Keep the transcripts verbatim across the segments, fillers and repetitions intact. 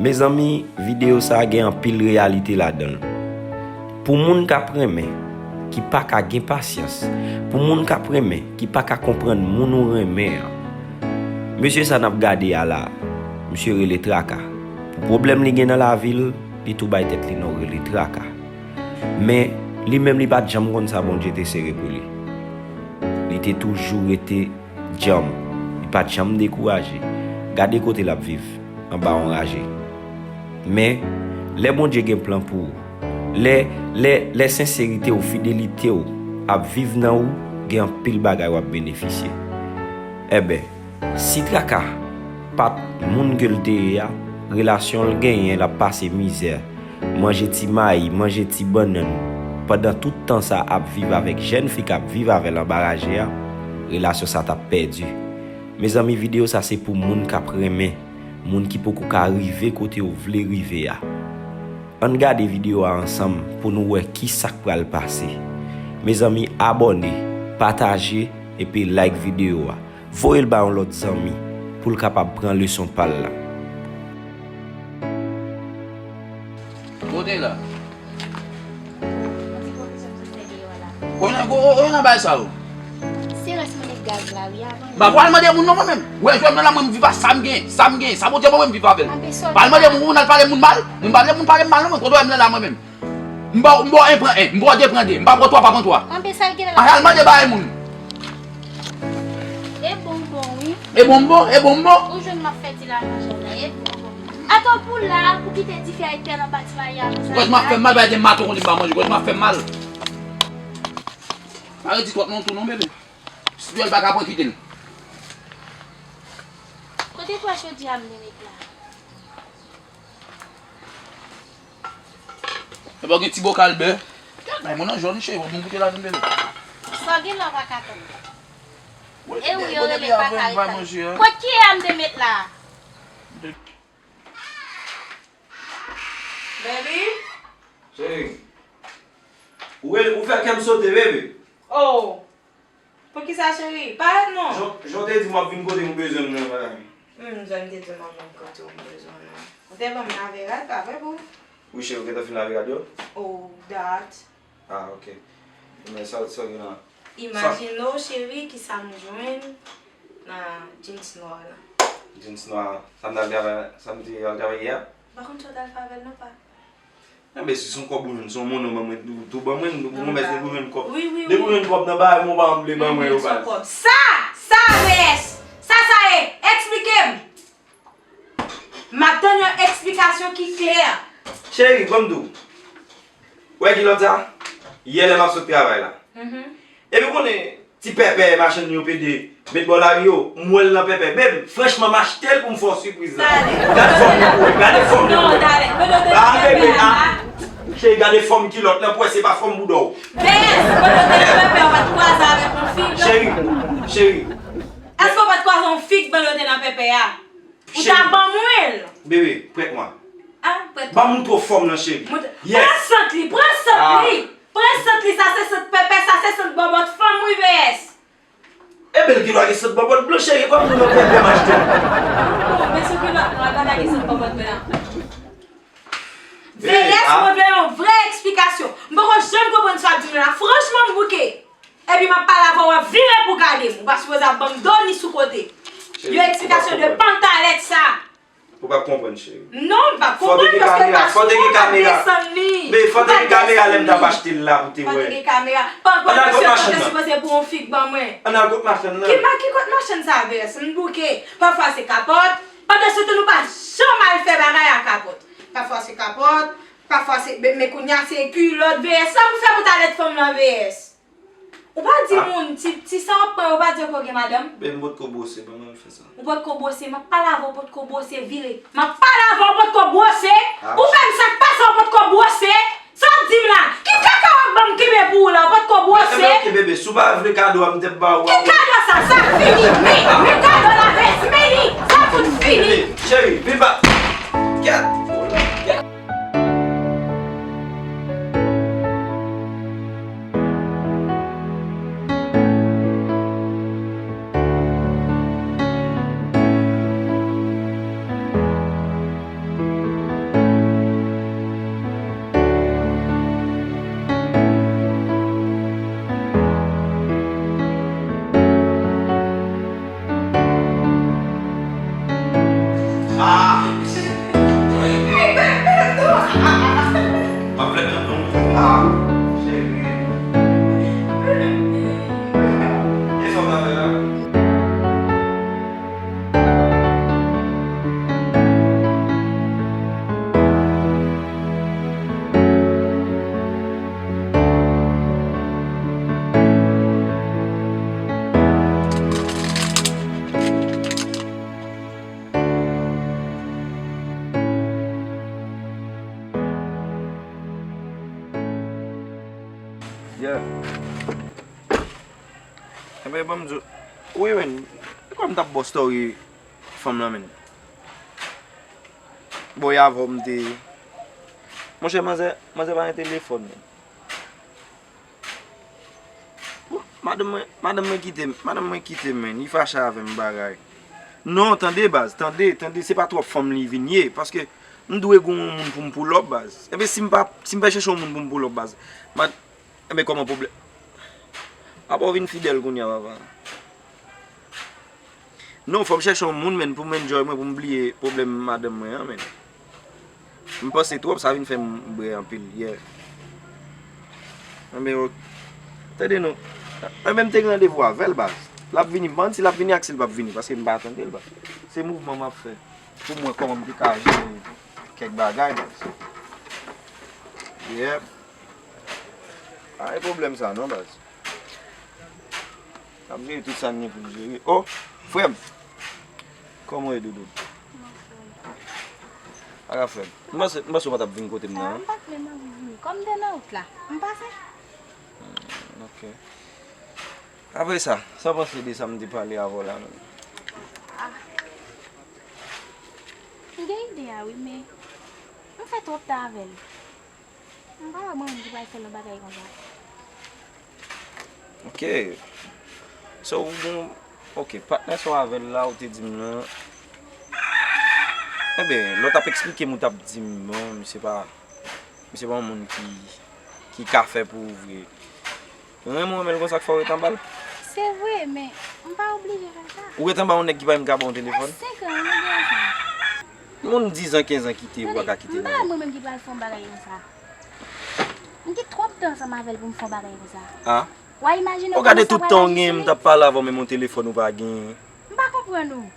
Mezanmi, videyo sa a gen anpil reyalite ladan l. Pou moun k ap renmen, ki pa ka gen pasyans, pou moun k ap renmen, ki pa ka konprann moun ou renmen an. Mesye sa n ap gade a la, misye rele Traka. Pou pwoblèm li gen nan lavi l, li tou bay tèt li non rele Traka. Men, li menm li pa t janm konn sa Bondye te sere pou li. Li te toujou rete djanm, li pa t janm dekouraje. Gade kote l ap viv, anba yon raje. Men, lè Bondye gen plan pou ou, lè, lè, lè senserite w, fidelite w ap viv nan ou, gen anpil bagay w ap benefisye. Enben, si Traka pa t moun ke l te ye a, relasyon l genyen, l ap pase mizè, manje ti mayi, manje ti bannann. Pandan tout tan sa ap viv avèk jèn fi k ap viv avè l anba raje a, relasyon sa t ap pèdi. Mezanmi, videyo sa se pou moun k ap renmen, moun ki poko ka rive kote yo vle rive a. Ann gade videyo a ansanm pou nou wè ki sa k pral pase. Mezanmi, abòne, pataje, epi like videyo a. Voye l ba yon lòt zanmi pou l kapab pran leson pa l la. Kote la? Ou nan, ou, ou, ou nan bay sa yo? Se rès mande gaz la, wi, avan. M pa pral mande moun non, mwen menm. Ou wè, jwenn mwen la, mwen, m viv a sa m gen, sa m gen, sa Bondye ban mwen, m viv avè l. Pa al mande moun, moun al pale moun mal. Mwen pa vle moun pale m mal non, mwen. Kote w wè m nan la, mwen menm? M ba w, m ba w en, pran en. M ba w de, pran de. M pa ba w twa, pa pran twa. Anben sa l gen la. Al mande bagay moun. E bonbon, wi. E bonbon, e bonbon. Ou jwenn m ap fè ti la manje la, e bonbon. Atò pou la, pou kite dife a etèn anba ti mayi a konsa. Gwèt m ap fè m mal, bagay de maton konn li m pa manje, gwèt m ap fè m mal. Pa redi twòp non tou non, bebe. Si dyòl pa ka pran kite l. Kote twa chodi a m te met la? Epa w gen ti bokal bè. Gad bay mwen nan jòn cheri, w ap goute ladann bebe. Sa w gen la w pa ka tann. E wi yo rele pa ka tann. Kot ki e a m te met la? Baby? Cheri. Ou rele, ou fè kè m sote, bebe. Oh. Poukisa cheri? Parèt non. Jan, jan w te di m w ap vin kote m ou bezwen m nan, madam. Hmm, jan m te di w m ap vin kote w m bezwen w nan. Ou te ban m lave rad, pa vre boo? Wi cheri, ou gentan fin lave rad yo? Oh, dat. Ah, ok. Men sa, sa w gen la? Imajine w cheri, kisa m jwenn nan jeans nwa la. Jeans nwa, sa m t al travay, sa m te al travay yè a? M pa konn sa w t al fè avè l non pa. Enben, si se yon kòb ou jwenn, se yon monnen w ban mwen, tou, tou ban mwen, nou pwomès depi w jwenn kòb. Wi, wi, wi. Depi w jwenn kòb nan bagay mwen, w pa vle ban mwen yo, baz. Sa, sa, V S, sa, sa ye, eksplike m. M ap tann yon eksplikasyon ki klè. Cheri, ban m di w. Ou wè kilòt sa? Yè lè m ap sot travay la. Epi w konnen, ti pèpè machann yo pede met bò lari yo, m wè l nan pèpè. Beb, franchman, m achte l pou m fè w sipriz la. Gade fòm li pou wè, gade fòm li pou wè. Ah, bebe, ah. Cheri, gade fòm kilòt lan, pou wè se pa fòm bouda w. Bebe, pandan w te nan pèpè, w pa t kwaze avèk yon fig? Cheri, cheri. Èske w pa t kwaze yon fig pandan w te nan pèpè a? Ou ta ban mwen l. Bebe, prèt mwen. Ah, prèt. Ban m montre w fòm nan, cheri. Yes. Pran sant li, pran sant li. Pran sant li, sa se sant pèpè, sa se sant bòbòt fanm wi, V S. E bèl ki lwa gen sant bòbòt blan, cheri, kòm nou nan pèpè m achte. Bon, men sou kilòt mwen, pa ta gen sant bòbòt blan. V S, mwen vle yon vrè eksplikasyon. M poko janm konprann sa w ap di m la. Franchman, m bouke. Epi m ap pale avè w, w ap vire pou gade m. Ou pa sipoze ap ban m do ni sou kote. Yon eksplikasyon de pantalèt sa. Ou p ap konprann, cheri. Non, m p ap konprann paske w pa sou wout, w ap desann li. Men fò te gen kamera lè m t ap achte l la pou te wè. Fò te gen kamera. Pandan w te sipoze pran yon fig ban mwen. Ann al kot machann nan. Ki ma-, ki kot machann sa, V S? M bouke. Pafwa se kapòt. Pandan se tan nou pa janm al fè bagay a kapòt. Pafwa se kapòt. Pafwa se, men, men kounye a se kilòt, V S. Sa pou fè pantalèt fanm nan, V S. Ou pa di moun, ti, ti sa w ap pran yo, ou pa di yo ke w gen madanm? Ben, m potko bwose, ban mwen fè sa. Ou potko bwose, m ap pale avè w, ou potko bwose, vire. M ap pale avè w, ou potko bwose. Ou fè m sa k pase, ou potko bwose. Sa w ap di m la? Ki kaka w ap ban m kenbe pou ou la, ou potko bwose? Enben, ok, bebe, si w pa vle kado a, m t ap ba ou a. Ki kado sa? Sa fini, men, men kado la, men, men li, sa fout fini. Bebe, cheri, vin pa. Kèt. Ban m di w, wi, men, e kòm m t ap bò story fanm lan, men. Bon, e avè w m te. Monchè, manzè, manzè pa gen telefòn, men. Madanm mwen, madanm mwen kite m, madanm mwen kite m, men, li fache avè m bagay. Non, tande baz, tande, tande, se pa twòp fanm li vin ye, paske m dwe gen yon moun pou m pull up baz. Enben, si m pa, si m pa chèche yon moun pou m pull up baz, mad-, enben, kòman pwoblèm? Apa w vin fidèl kounye a, papa? Non, fò m chèche yon moun, men, pou m enjoy mwen, pou m bliye pwoblèm madanm mwen an, men. M panse twòp, sa vin fè m bwè anpil, yeah. Enben, ok. Tande non. Enben, m te gen randevou avè l, baz. L ap vini, m pa konn si l ap vini ak si l p ap vini, paske m pa tande l, baz. Se mouvman m ap fè pou m wè kòman m te ka jere kèk bagay, baz. Yep. Pa gen pwoblèm sa, non, baz. N ap jere tout sa n gen pou n jere. Oh, frè m! Kòman w ye, doudou? Mwen frè m. Ala frè m. M panse, m panse w pa t ap vin kote m nan, non? M pa t menm anvi vini. Kòm m te nan wout la, m pase. Hmm, ok. Apre sa, sa w panse de sa m te pale avè w la menm? Ah. M gen ide a wi, men m fè twòp tan avè l. M pa wè mwen menm ki pral fè l yon bagay konsa. Ok. So, ou gon, ok, patnè sa w avè l la, ou te di m nan. Enben, lè w t ap eksplike m, ou t ap di m, bon, misye pa, misye pa yon moun ki, ki ka fè pou ou vre. Ou renmen w renmen l konsa k fè w ret anba l? Se vre, men m pa oblije fè sa. Ou ret anba yon nèg ki pa menm ka ba w yon telefòn? Fè senk an wi nou gen ansanm. Moun diz an, kenz an kite, ou pa ka kite nèg. Tande, m pa wè mwen menm ki pral fè yon bagay konsa. M gen twòp tan ansanm avè l pou m fè yon bagay konsa. Ah. W a imajine w kòman sa pral aji sou li? Ou gade tout tan w gen, m t ap pale avè w, menm yon telefòn ou pa gen. M pa konprann ou.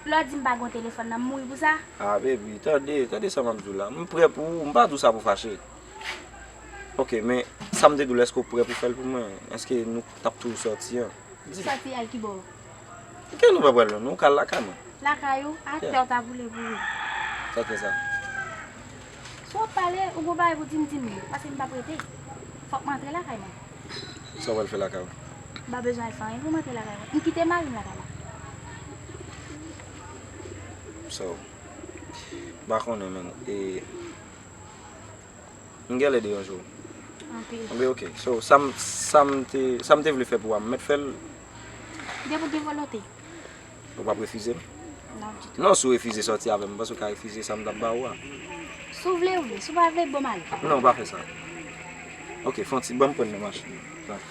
Lè w di m pa gen yon telefòn nan, m mouri pou sa? Ah, baby, tande, tande sa m ap di w la. M prè pou ou, m pa di w sa pou fache. Ok, men sa m te di w la, èske w prè pou fè l pou mwen? Èske nou t ap toujou sòti an? Di m. Sòti al ki bò? Ke nou pa pral lwen, nou ka al lakay mwen. Lakay ou? Atè w ta boule pou ou. Sa k fè sa? Si w ap pale, ou gon bagay pou di m, di m li, paske m p ap rete. Fòk m antre lakay mwen. Sa w pral fè lakay ou? M pa bezwen al fè anyen pou m antre lakay mwen. M kite mari m lakay la. So, m pa konnen, men, e, m genlè deranje w. Anpil. Anpil, ok. So, sa m, sa m te, sa m te vle fè pou w a, m mèt fè l. Depi w gen volonte. Ou p ap refize m? Non, ditou. Non, si w refize sòti avè m, m panse w ka refize sa m t ap ba ou a. Si w vle, ou vle. Si w pa vle, bon, m ale. Non, pa fè sa. Ok, fè yon ti, ban m pran nan machin nan.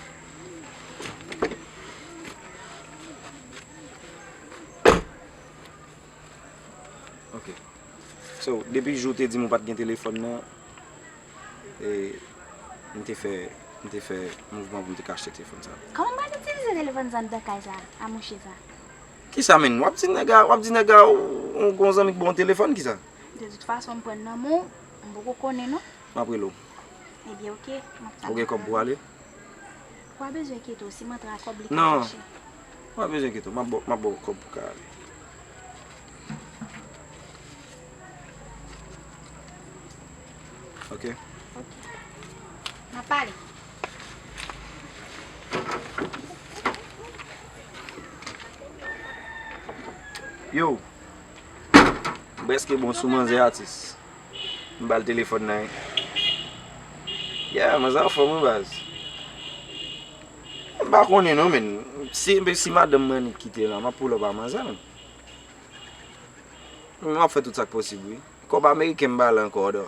Ok. So, depi jou w te di m ou pa t gen telefòn nan, e, m te fè, m te fè mouvman pou m te ka achte telefòn sa. Kòman m pral itilize telefòn sa anndan kay sa a, mouche sa? Kisa, menn? W ap di nèg a, w ap di nèg a ou, ou gon zanmi k ba w telefòn, kisa? De tout fason, m pran nan men w, m poko konnen non. M ap rele w. Ebyen, oke, m ap tann. Ou gen kòb pou ale? Ou pa bezwen enkyete w, si m antre ak kòb li ka chache. Non. Ou pa bezwen enkyete w, m ap ba w, m ap ba w kòb pou ka ale. Oke? Oke. N ap pale. Yo. M prèske bon sou manzè atis. M ba l telefòn nan, wi. Yeah, manzè anfòm wi baz. M pa konnen non, menn. Si, si madanm mwen annik kite la, m ap pull up a manzè, menn. M ap fè tout sa k posib, wi. Kòb ameriken m ba l ankò, dò.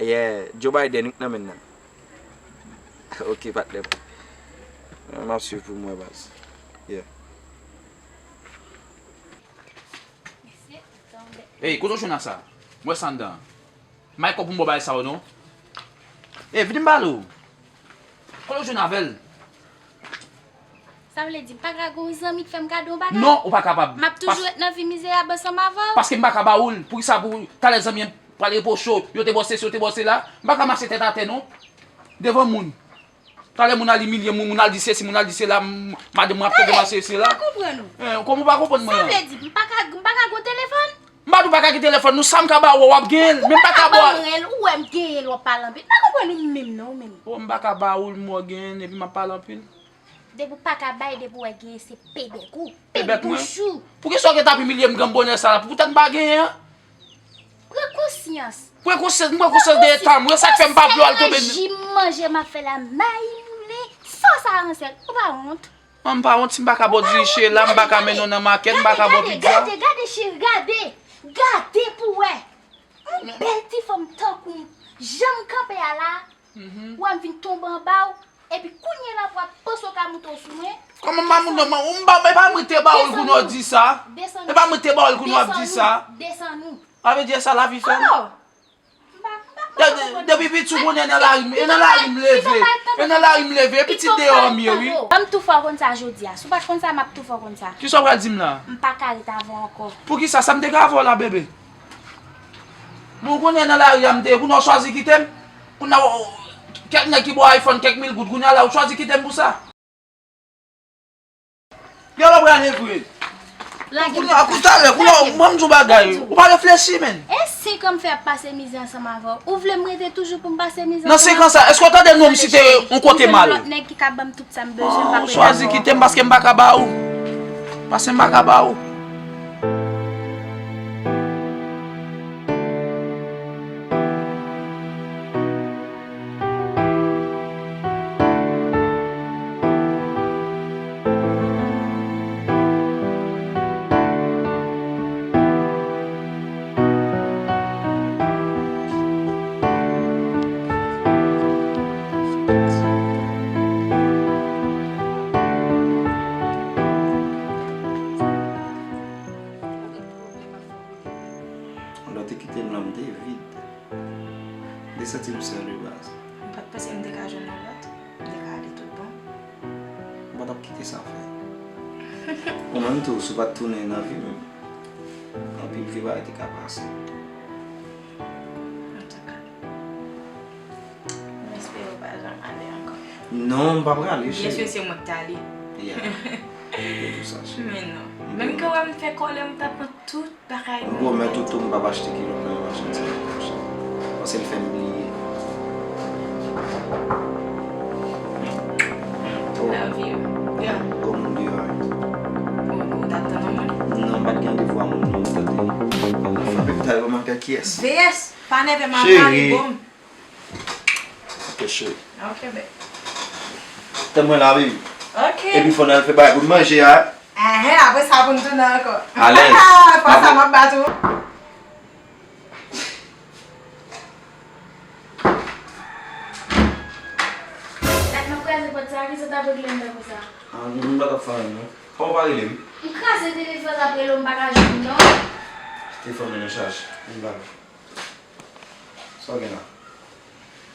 Yeah, Joe Biden wi k nan men nan. Ok, patnè. M ap swiv pou m wè, baz. Yeah. Ey, kote w jwenn ak sa? M wè sa anndan an. M bay kòb pou m ba w bagay sa yo non. Ey, vini m pale w. Kote w jwenn avè l? Sa vle di, m pa ka gen yon zanmi k fè m kado yon bagay? Non, ou pa kapab. M ap toujou ret nan vi mizerab ansanm avè w? Paske m pa ka ba ou l. Poukisa pou talè zanmi an pral repwoche w, yo te bò sesi, yo te bò sela? M pa ka mache tèt atè non. Devan moun. Talè moun al imilye moun, moun al di sesi, moun al di sela, m-, madanm mwen ap tande m al sesi la. Hey! M pa konprann ou. Eh, kòman ou pa konprann mwen an? Sa vle di, m pa ka, m pa ka gen yon telefòn? M pa di w pa ka gen telefòn, non, sa m ka ba ou a, w ap genyen l, men m pa ka ba w. Ou pa ka ban mwen l, ou wè m genyen l, w ap pale anpil. M pa konprann ou menm, non, ou menm. Oh, m pa ka ba ou l, m wè w genyen l, epi m ap pale anpil. Depi w pa ka bay, depi w wè genyen, se pebèk ou. Pebèk mwen? Bouch ou. Poukisa w gentan ap imilye m granm bonè sa la? Poutèt m pa genyen an? Pran konsyans. Pran konsyans, m pran konsyans de eta m wi, sa k fè m pa vle w al tonbe. Ji m manje, m ap fè la, mayi moule, sòs aransèl. Ou pa wont? An, m pa wont si m pa ka ba w diri che la, m pa ka mennen w nan makèt, m pa ka ba w pizza. Gade, gade, gade, cheri, gade. Gade pou wè. Yon bèl ti fanm tankou w, jan m kanpe a la, wè m vin tonbe anba w, epi kounye la pou w ap panse w ka moute w sou mwen. Kòman m pa moute w? M pa, e pa mwen te ba w l kounye w ap di sa. E pa mwen te ba w l kounye w ap di sa. Desann ou. Sa vle di e sa lavi fè m? Oh! M pa, m pa, m pa konprann. Depi piti w konnen nan lari m, e nan lari m leve. E nan lari m leve, e pitit deyò m ye wi. Ban m tou fè w konn sa jodi a. Si w pa t konn sa, m ap tou fè w konn sa. Kisa w pral di m la? M pa ka ret avè w ankò. Poukisa? Sa m te ka avè w la, bebe? Bon, kounye a nan lari a m te ye, kounye a w chwazi kite m. Kounye a, kèk nèg ki ba w iPhone, kèk mil goud, kounye a la, ou chwazi kite m pou sa. Gen lè w prale vre. Kounye a, kou talè, kounye a, ban m di w bagay, ou pa reflechi, menn. E senk an m fè ap pase mizè ansanm avè w. Ou vle m rete toujou pou m pase mizè ansanm avè w? Nan senk an sa, èske w tande non m site yon kote mal? Lòt nèg ki ka ban m tout sa m bezwen, m pa prete avè w ankò. Ou chwazi kite m paske m pa ka ba ou. Paske m pa ka ba ou. Lè w te kite m nan, m te vid. M te santi m sèl de baz. M pa t panse m te ka jwenn yon lòt. M te ka ale tout bon. M pa t ap kite sa fè. Ou menm tou, si w pa t tounen nan vi m, anpil vye bagay te ka pase. Antouka, m espere w pa janm ale ankò. Non, m p ap rale, cheri. Byen si se mwen k t ale. Ya. Yo tou sa, cheri. Men non. Menm ke w wè m fè kòlè, m t ap pran tout bagay mwen. M pwomèt ou tou m p ap achte kilòt nan yon machann ti ankò, cheri. Paske l fè m bliye. Love you. Yeah. Bon, moun deyò a. Ou, ou t ap tann yon moun? Non, m pa t gen randevou a moun non, m tande. Anfen, m ta yo manke kiyès. V S, pa nève m ap pale bon. Ok, cheri. Ok, babe. Tann mwen la, baby. Ok. Epi fò n al fè bagay pou n manje a. Enhen, apre sa pou n tounen ankò. Alèz. Fwa sa m ap bat ou. Gad, m ap kraze pòt sa, kisa w t ap regle m tankou sa? Ah, m pa t ap fè anyen, non. Kòman w pa rele m? M kraze telefòn, w ap rele w, m pa ka jwenn ou, non. Telefòn mwen nan chaj. M ba ou. Sa w gen la?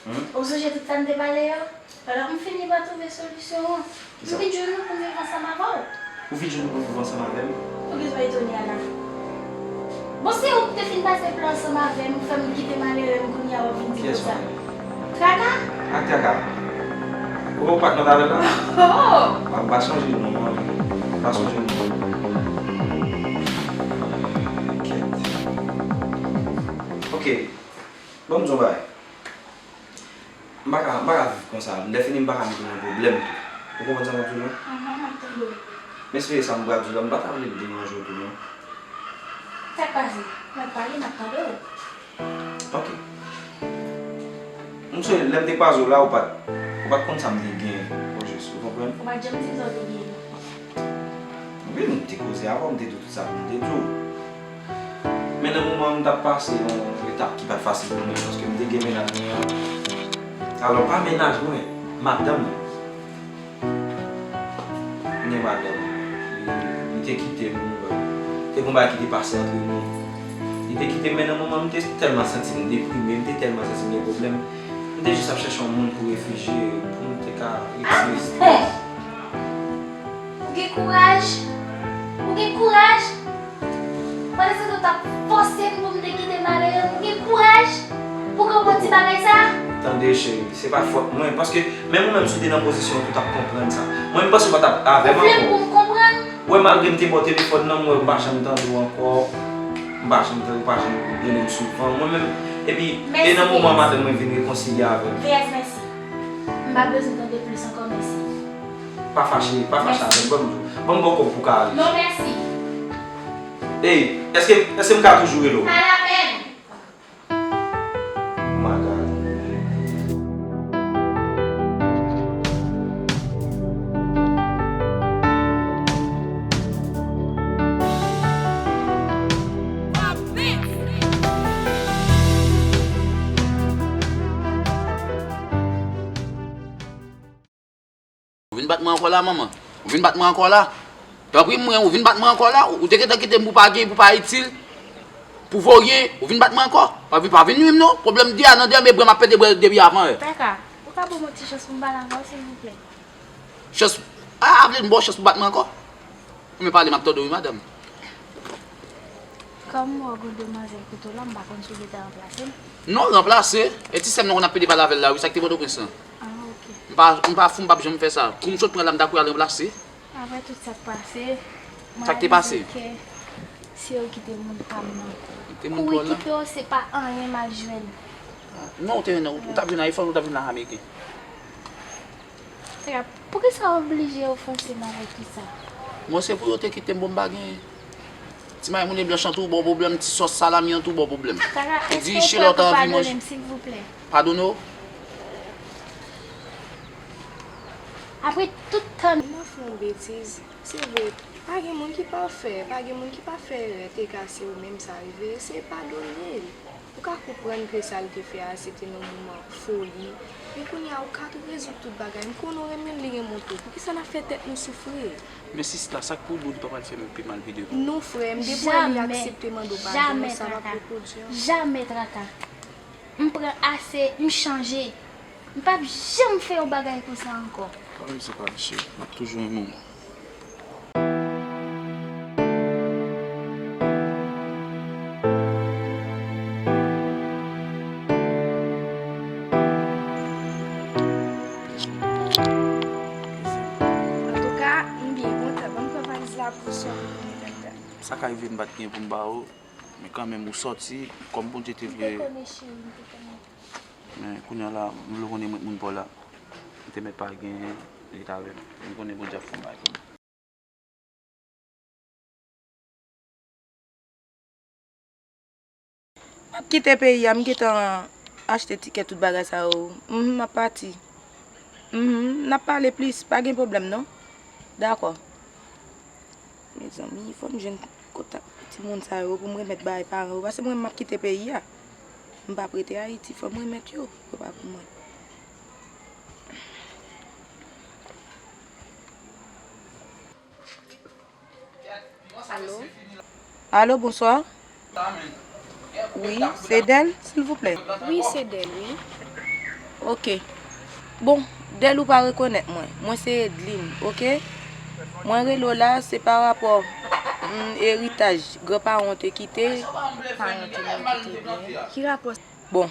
Hmm? Ou sonje tout sa n te pale yo? Alò, m fini pa twouve solisyon an. Kisa? M vin jwenn ou pou m viv ansanm avè w. Ou vin jwenn ou pou m viv ansanm avè m? Poukisa w etone a la? Bon, se ou ki te fin pase plan ansanm avè m, ou fè m kite malere m, kounye a w ap vin di m konsa. Kiyès malere? Traka? Ak Traka? Ou pa t nan avè l la? Oh! M pa sonje non an. M pa sonje non. Kèt. Ok. Ban m di w yon bagay. M pa ka, m pa ka viv konsa. Lè fini, m pa ka mete w nan pwoblèm tou. Ou konprann sa m ap di w lan? Ahan, m ap tande w. M espere sa m pral di w lan, m pa ta vle deranje w tou non. Sa k pase? M ap pale, m ap tande w. Ok. M sonje lè m te kwaze w la, ou pa t, ou pa t konn sa m te gen, ojis, ou konprann? Ou pa t janm di m sa w te gen. Wi, nou te koze avan, m te di w tout sa pou m te di w. Men nan moman an, m t ap pase yon etap ki pa t fasil pou mwen, paske m te gen mennaj mwen an. Alò, pa mennaj mwen, madanm mwen. M gen madanm mwen. Li, li te kite m, te gen yon bagay ki te pase antre nou. Li te kite m, men nan moman an, m te tèlman santi m deprime, m te tèlman santi m gen pwoblèm. M te jis ap chèche yon moun pou refijye, pou m te ka retire stres. Ou gen kouraj? Ou gen kouraj? Pandan se tan w t ap fòse m pou m te kite malere m, ou gen kouraj pou w kanpe w di bagay sa? Tande, cheri, se pa fòt mwen, paske menm ou menm si w te nan pozisyon an tou, w t ap konprann sa. Mwen, m panse w pa t ap avè m ankò. Ou vle pou m konprann? Ou wè, malgre m te ba w telefòn nan, m wè m pa janm tande w ankò. M pa janm tande, ou pa janm rele m souvan. Mwen menm, epi, e nan moman madanm mwen vin rekonsilye avè m. V S, mèsi. M pa bezwen tande plis ankò, mèsi. Pa fache, pa fache avè m. Ban m, ban m ba w kòb pou w ka ale. Non, mèsi. Ey, èske, èske m ka toujou rele w? Pa lapèn. Magali. Ou vin bat mwen ankò la, manman? Ou vin bat mwen ankò la? Tanpri mwen, ou vin bat mwen ankò la? Ou te gentan kite m pou pa gen, pou pa itil, pou voryen, ou vin bat mwen ankò? Pa vin, pa vin nwi m non. Pwoblèm de a nan dèyè, men bwè m ap pede bwè depi avan yè. Kaka, ou ka ban m yon ti chans pou m pale avè w, silvouplè? Chans? A, a vle m ba w chans pou bat mwen ankò? Ou men pale, m ap tande w, wi, madanm. Kòm m wè w gon demwazèl kote w la, m pa konn si w gentan ranplase m. Non, ranplase? E ti sè m nan konn ap pede pale avè l la, wi, sa k te Pòtoprens lan. Ah, ok. M pa, m pa fou, m p ap janm fè sa. Kou m sot pran l la, m ta kouri al ranplase. Apre tout sa k pase, m reyalize ke se ou ki te moun pa m nan. Sa k te pase? Kouri kite w, se pa anyen m al jwenn. Non, ou te, ou t ap jwenn iPhone, ou t ap jwenn la ameriken. Tera, poukisa w oblije ofanse m avèk tout sa? Mwen, se pou yo te kite m, bon, m pa gen. Ti mayi moun blanch an tou ba w pwoblèm, ti sòs salami an tou ba w pwoblèm. Tera, èske w prè pou padone m, silvouplè? Padone w? Apre tout tan. M ap fè yon betiz. Se vre, pa gen moun ki pafè, pa gen moun ki pa fè erè, te ka se ou menm sa rive, se padone l. Ou ka konprann ke sa l te fè a, se te nan moman foli. Men kounye a, ou ka tou rezoud tout bagay. M konnen w renmen l, li renmen w tou. Poukisa n ap fè tèt nou soufri? Men sista, sa k pou di w li pa pral fè m pi mal pi devan? Non, frè m, depi w wè li aksepte mande w padon, sa p ap repwodui ankò. Jamè, Traka. M pran ase, m chanje. M p ap janm fè yon bagay konsa ankò. Pa rele sa pa misye, m ap toujou renmen w. Antouka, m byen kontan. Ban m pran valiz la pou w sove pou mwen, Tata. Sa ka rive m pa t gen pou m ba ou, men kanmenm ou sòti, kòm Bondye te vle. M te konnen, cheri, m te konnen. Men kounye a la, m vle konnen mwen moun pa w la. M te mèt pa gen, li t avè m. M konnen Bondye ap fè yon bagay pou mwen. M ap kite peyi a, m gentan achte tikè tout bagay sa yo. Mhm, m ap pati. Mhm, n ap pale plis, pa gen pwoblèm non. Dakò. Mezanmi, fò m jwenn kontak timoun sa yo pou m remèt bay paran yo, paske mwen m ap kite peyi a. M p ap rete Ayiti, fò m remèt yo, yo pa pou mwen. Alo? Alo, bonswa. Wi, se Dèl, silvouplè. Wi, se Dèl, wi. Ok. Bon, Dèl ou pa rekonèt mwen. Mwen se Edline, ok? Mwen rele w la, se pa rapò, mm, eritaj granparan w te kite. Paran w te kite byen. Ki rapò? Bon,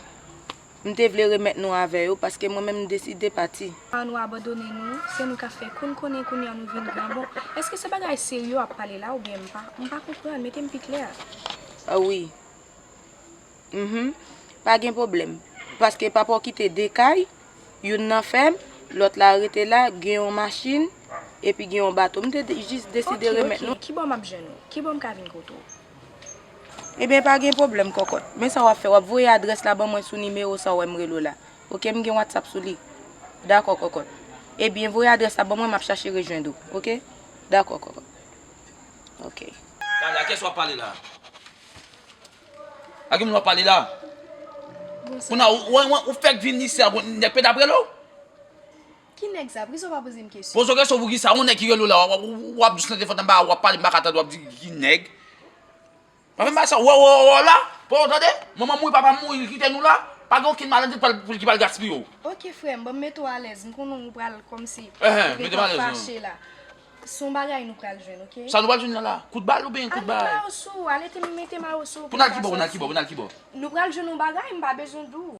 m te vle remèt nou avè yo, paske mwen menm m deside pati. Paran nou abandone nou, se nou k ap fè konn konnen kounye a nou vin gran. Bon, èske se bagay serye w ap pale la oubyen m pa, m pa konprann, mete m pi klè. Ah wi. Mhm. Pa gen pwoblèm. Paske papa w kite de kay, youn nan fèm, lòt la rete la, gen yon machin, epi gen yon bato. M te de-, jis deside remèt nou. Ok, ok. Kibò m ap jwenn ou? Kibò m ka vin kote w? Ebyen, pa gen pwoblèm, kòkòt. Men sa w ap fè, w ap voye adrès la ban mwen sou nimewo sa w wè m rele w la. Ok, m gen WhatsApp sou li. Dakò, kòkòt. Ebyen, voye adrès la ban mwen, m ap chache rejwenn ou. Ok? Dakò, kòkòt. Ok. Talè a, kiyès w ap pale la? A ki moun w ap pale la? Bonswa. Kounye a, ou, ou, ou fèk vin isi a, nèg pede ap rele w? Ki nèg sa? Poukisa w pa poze m kesyon? Poze w kesyon pou kisa? Yon nèg ki rele w la, w, w, w ap jis nan telefòn anba, w ap pale, m pa ka tande, w ap di ki nèg. Pa fè m bay sa, w wè, w wè, w wè la? Pa w tande? Manman m mouri, papa m mouri, li kite nou la. Pa gen okenn malandren ki pral, ki pral gaspiye w. Ok, frè m, ban m mete w alèz. M konnen w pral kòmsi, ou gentan fache la. Se yon bagay nou pral jwenn, ok? Sa nou pral jwenn la la? Kout bal oubyen kout bagay? Al met mayo sou ou, al ete mete mayo sou ou pou n al kibò, pou n al kibò, pou n al kibò? Nou pral jwenn yon bagay, m pa bezwen di w.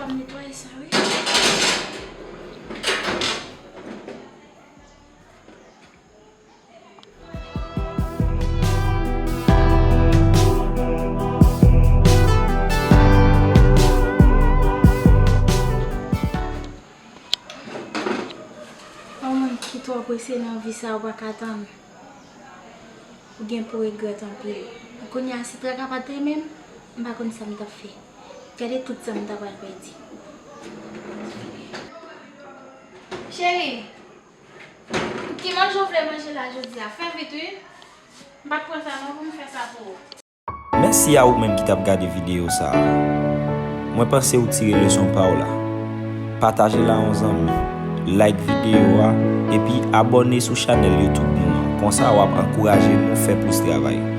Netwaye sa, wi. Yon moun ki twò prese nan vi sa, ou pa ka tann. Ou gen pou regrèt anpil. Kounye a, si traka pa t renmen m, m pa konn sa m t ap fè. Gade tout sa m ta pral pèdi. Cheri, ki manje w vle manje la jodi a? Fè vit, wi. M pa t pran sa non pou m fè sa pou ou. Mèsi a ou menm ki t ap gade videyo sa a. Mwen panse ou tire leson pa w la. Pataje l a yon zanmi, like videyo a, epi abòne sou chanèl YouTube nou an. Konsa w ap ankouraje nou fè plis travay.